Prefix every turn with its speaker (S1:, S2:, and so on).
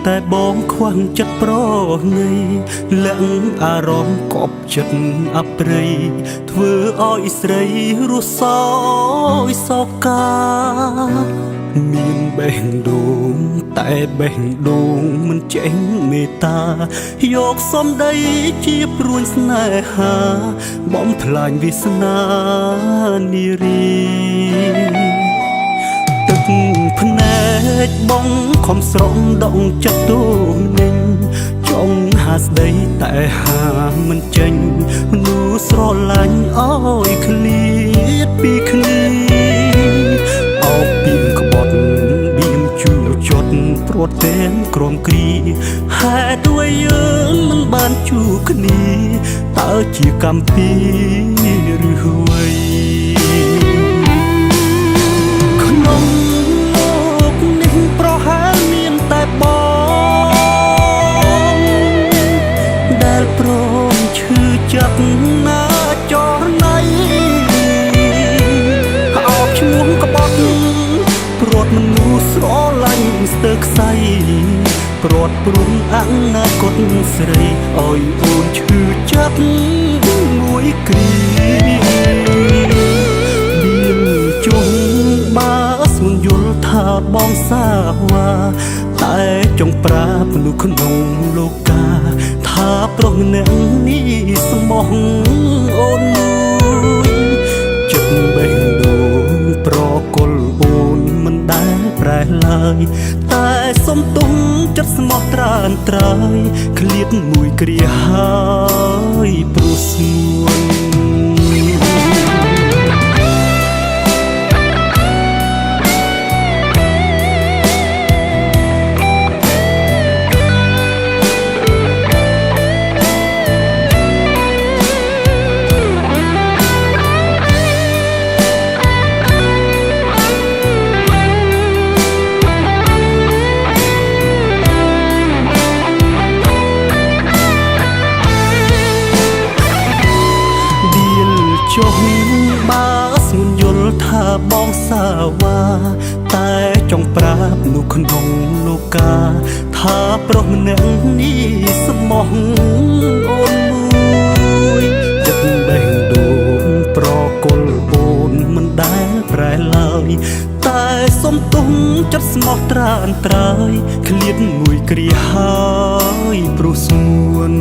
S1: តែបងខ្វះចិត្តប្រណីលាក់អារម្មណ៍កប់ចិត្តអប្រិយធ្វើឲ្យស្រីរស់សោយសោកាមានបេះដូងតែបេះដូងមិនចេះមេត្តាយកសំដីជាព្រួញស្នេហាបំផ្លាញវាសនានារីទឹកភ្នែកបងខំស្រង់ដងចិត្តទូនឹងចង់ហាស្ដីតែហាមិនចេញមនុស្សស្រឡាញ់អើយឃ្លាតពីគ្នាអោបពីក្បត់បៀមជូចត់ព្រួតទាំងក្រមគ្រាហេតុអ្វីយើងមិនបានជួបគ្នាតើជាកម្មពីឬអ្វីក្នុងលោកនេះប្រហែលមានតែបងដែលព្រមឈឺចាប់ណាចរណៃអោបឈ្មោះក្បត់ព្រាត់មនុស្សស្រឡាញ់ស្ទើរខ្សែព្រាត់ព្រំអនាគតស្រីឲ្យអូនឈឺចាប់មួយគ្រាបៀនជុំបើស្ងួនយល់ថាបងសាវ៉ាតែចង់ប្រាប់មនុស្សក្នុងលោកាថាប្រុសម្នាក់នេះស្មោះអូនមួយចិត្តបេះដូងប្រគល់អូនមិនដែលប្រែឡើយតែសុំទុំចិត្តស្មោះត្រានត្រើយឃ្លាតមួយគ្រាហើយព្រោះស្ងួនចុះបើស្ងួនយល់ថាបងសាវ៉ាតែចង់ប្រាប់នោះក្នុងលោកាថាប្រុសម្នាក់នេះស្មោះអូនមួយចិត្តបេះដូងប្រគល់អូនមិនដែលប្រែឡើយតែសុំទុំចិត្តស្មោះត្រានត្រើយឃ្លាតមួយគ្រាហើយព្រោះស្ងួន